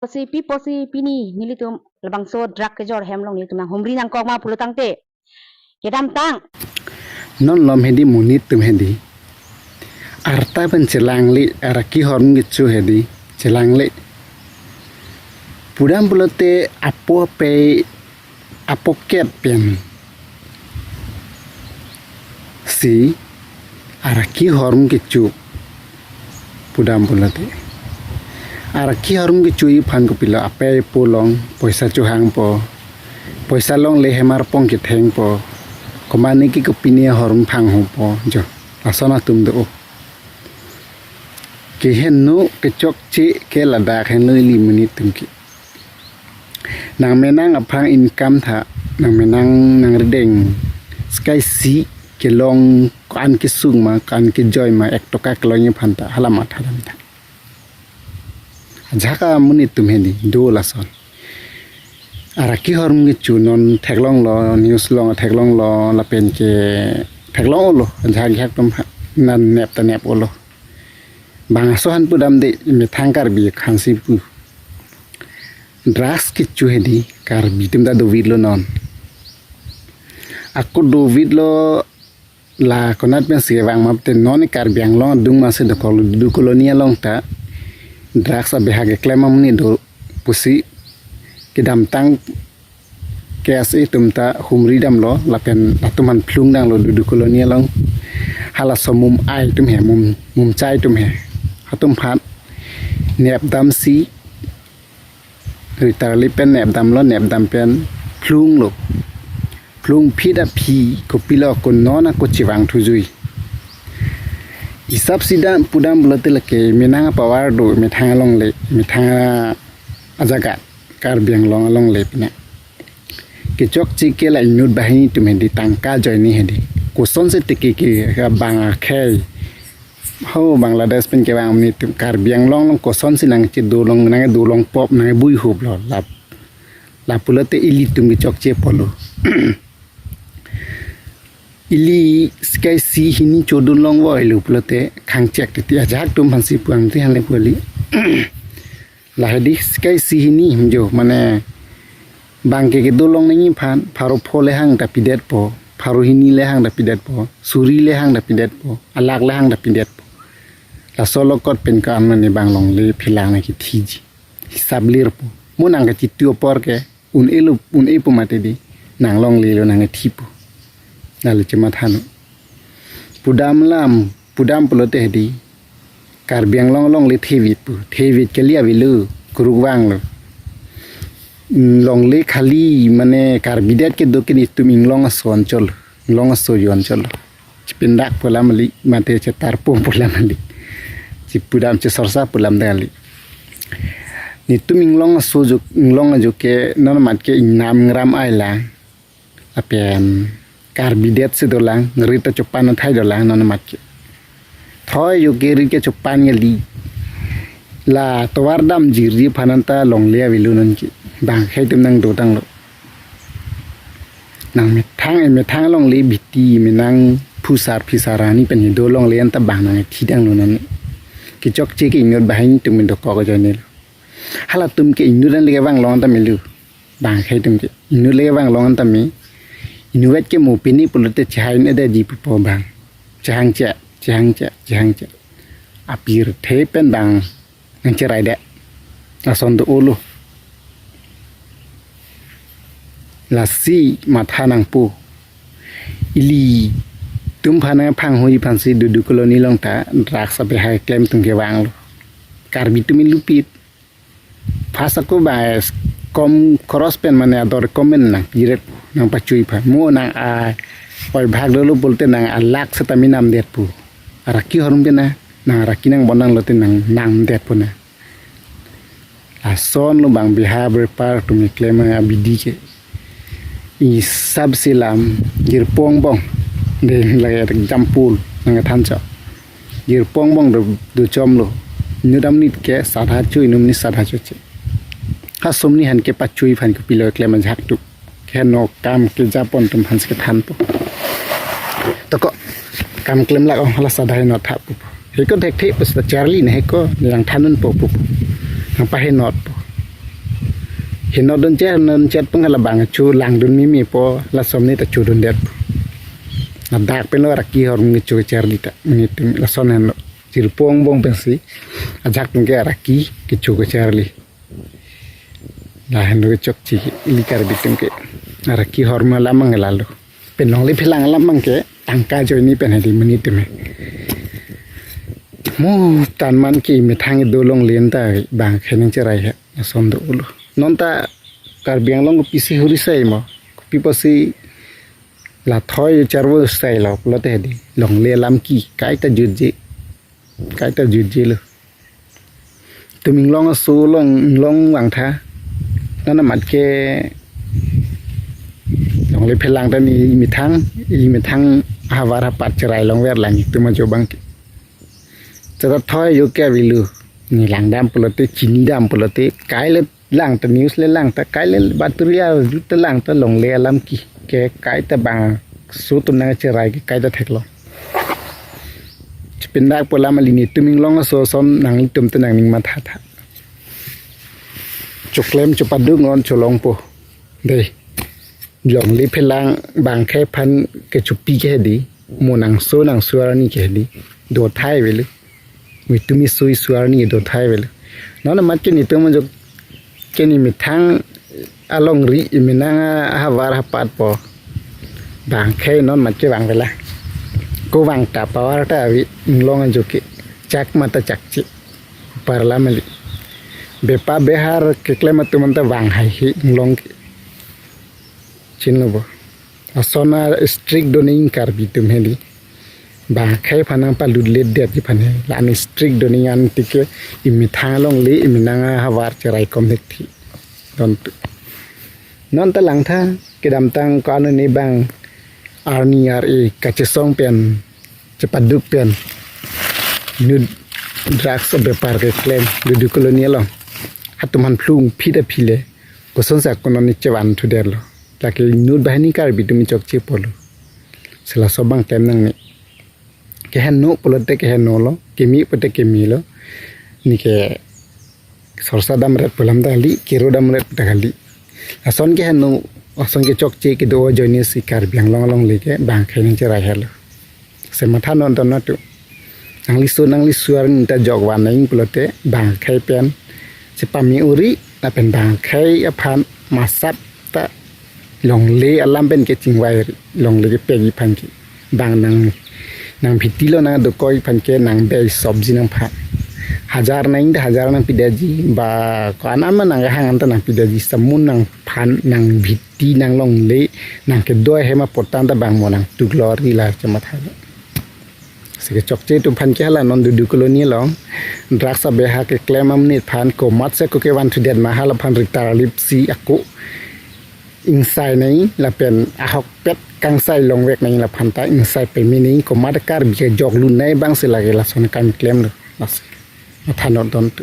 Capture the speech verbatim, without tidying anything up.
Pusi pi pusi pini nelitum labangso drug kejor hem along nelitum nanghumri nangkok ma pulo tangte, kedamtang non lom hedi monit atum hedi arta pen chelangle, araki hormu kecho hedi chelangle. Pudam pulote apo apei apoket pensi araki hormu kecho. Pudam pulote araki hormu kecho aphan kopilo, apei apo along poisa chohangpo, poisa longle hem arpong kethengpo, komane ke kopine ahormu phanghopo, jo, lason atum do. Keheno kechokche ke ladak henlo ili monit atum ke. Nangmenang aphrang income tha, nangmenang nangrideng sikaisi kelong ko-an kesung ma, ko-an kejoi ma, ek toka kelong aphan ta hala matha dam tha. Ajahak amonit atum hedi do lason. Araki hormu kecho non theklonglo, news along theklonglo, lapen ke theklong-olo, ajahak ajahak atum ha-, nan nep ta nep-olo. Bang aso aphan pudam de, methang Karbi aphansi pu. Drugs kecho hedi Karbi atum ta dovitlo non. Ako dovitlo, la konat pensi vang ma pute non Karbi Anglong adung masi dokok, Dudu Colony along ta drugs abeha keklem amonit do pusi kedamtang K S A atum ta humri damlo, lapen latum aphan phlung damlo Dudu Colony along. Halaso mum ai atum he, mum, mumchai atum he, atum aphan nep damsi, ritarli pen nep damlo, nep dam pen phlunglo. Phlungphit aphi kopilo ko non ako chevang thujui. Isap sida pudam pulote lake menang apower do methang alongle, methang ajaga, Karbi Anglong alongle pina. Kechokche ke la inut banghini atum hedi, tangka ajoine hedi. Kosonsi teke ke bang akhei. Ho Bangladesh pen kevang amonit atum Karbi Anglong along kosonsi nangchedolong, nangdolong pop, nangbuihoplo. Lap, lapulote ilitum kechokche apotlo. Ili sikaisi hini chodun longvoilo pulote khangchek titi, ajahak atum aphansi pu, angti hanle pu kali. La hedi sikaisi hini hem jo, mane bang ke kedolong nangji aphan pharo pho le hang ta pidetpo, pharo hini le hang ta pidetpo, suri le hang ta pidetpo, alakh le hang ta pidetpo. Laso along kot pen ko-an mane bang longle phelang nangkethiji. Hisap lirpo. Mo nangkachitu apor ke un-elo, un-epo mati di, nang longlelo, nangkethipo. Lalo chemathanon. Pudam alam, pudam pulote hedi Karbi Anglong alongle thevit pu. Thevit kali avelo, kuruk vanglo. Longle khali mane Karbi det kedo ke netum inglong aso anchot, inglong aso yo anchot. Chepindak pu alam kali, mate chetarpo pu alam kali. Chepudam chesorsa pu alam kali. Netum inglong aso jo, inglong ajo ke non amat ke ingnam ingram ai lang. Lapen Karbi det si dolang, rit ta chopan athai dolang non amat ke. Thoi jo ke rit ke chopan kali. La tovar damjirji aphan anta longle avelo non ke. Bang akhei atum nangdotanglo. Nang methang, methang longle biti, menang phusar phisar arni pen kedo longle anta bang nangthidanglo non. Kechokche ke inut banghini atum dokok ajoinelo. Halatum ke inut an le kevang long anta melo. Bang akhei atum ke inut le kevang long anta me. Inutvet ke mo pini pulote chehai ne detji pupo bang. Chehangche, chehangche, chehangche. Apirthe pen bang nangcherai det. Lason do-olo. Lasi matha nangpo. Ilitum aphan nangphanghui aphansi Dudu Colony along ta drugs abeha keklem atum kevanglo. Karbi atum ilupit. First ako bang kom khoros pen mane ador kom pen nangpiret nangpachui aphan. Mo nang a-oibhak dolo pulote nang alakh seta mi namdetpo. Araki hormu pen nang araki nangbonanglote nang namdetpo na. Lasonlo bang beha berpar atum keklem abidi ke. Isap si lam jirpo angbong. De lake example nangkethancho. Jirpo angbong do, dochomlo. Inut amonit ke sadha cho, inut amonit sadha choche. Ha somni aphan kepachui aphan kopilo keklem ajahak atum. Keheno kam kejapon atum aphansi kethanpo. Toko kam klemlak ong hala sadha henot tha pupo. Heko thekthe pusi ta charli ne heko nangthandunpo pupo. Nangpahenotpo. Heno dun che, heno dun che pung hala bang chu lang dun mimi po, lason ni ta chu dun det. Ladak pen lo araki hormu kecho kecharli ta. Mini tum lason heno. Chirpong bong pensi. Ajak tum ke araki kecho kecharli. Lahen lo kechokche ili Karbi tum ke. Araki hormu alam mang lalo. Pen longle phelang alam mang ke tangka ajoine pen hedi mini tum he. Mo tan man ke methang do longle ta bang khenang cherai he. Ason do ulo. Non ta Karbi Anglong kopisi huri sai mo. Kopi pusi la thoi charvo sai lo pulote hedi. Longle alam ke kaita jutje. Kaita jutje lo. Tum inglong aso along inglong vangtha. Non amat ke longle phelang ta ne methang, ne methang havar hapat cherai longver lang tum ajo bang ke. Chata thoi jo ke avelo. Ne lang dam pulote, chini dam pulote, kai le lang ta news le lang ta, kai le baturi arju ta lang ta longle alam ke, ke kaita bangso tum nangcherai ke kaita theklo. Chipindak pu alam ali ne tum inglong aso ason nanglitum ta nangning matha tha. Choklem chopaduk non cholongpo. Dei. Longle phelang bang khei aphan kechopi ke hedi. Mo nangso nangso arni ke hedi. Dothai avelo. Mo itum iso iso arni dothai avelo. Non amat ke netum ajo ke ne methang alongri ne methang havar hapat po. Bang khei non amat ke vang avela. Ko vang ta power ta ave inglong ajo ke. Chak mata chakche. Parla mali. Bepa behar keklem atum anta vang haihe inglong ke. Chinilo bo. Ason a-strict do ne Karbi tum hedi. Bang khei aphan nangpalut let det ji aphan he. La-an strict do ne an tike ne methang longle ne methang havar cherai kom hekthi. Don tu. Non ta langtha kedamtang ko-an ne bang arni ar-e kachesong pen chepaduk pen inut drugs abepar keklem Dudu Colony along. Hatum aphan phlung phit aphi le. Kosonsi ako non ne chevan thu det lo. Lake inut banghini Karbi tum chokche pulo. Si laso bang klem nangne. Keheno pulote keheno lo, keme pulote keme lo. Ne ke sorsa damret pu alam ta kali, kero damret ta kali. Ason keheno, ason kechokche kedo ajoine si Karbi Anglong alongle ke bang khei nangcherai helo. Si matha non ton natu. Nangliso nangliso arni ta jok van nang pulote bang khei pen. Si pame uri, lapen bang khei aphan masat ta longle alam pen kechingvai ri, longle kepegi aphan ke. Bang nang, nang bhiti lo nang dokok aphan ke nang bei sobji nangphan. Hajar nang ta hajar nangpidetji, ba ko-an ama nang hang anta nangpidetji, samun nangphan, nang bhiti, nang longle, nang kedo ahem apot anta bang mo nangtuk lo ri la chematha. Si kechokche atum aphan ke hala non Dudu Colony along. Drugs abehar keklem amonit aphan komatsi ako kevan thu det ma hala aphan ritar alip si ako ingsai nang lapen ahokpet kangsai longvek nang laphan ta ingsai peme nang komat Karbi kejok lun nang bang si lake lason kam klemlo. Lasi. Matha non ton tu.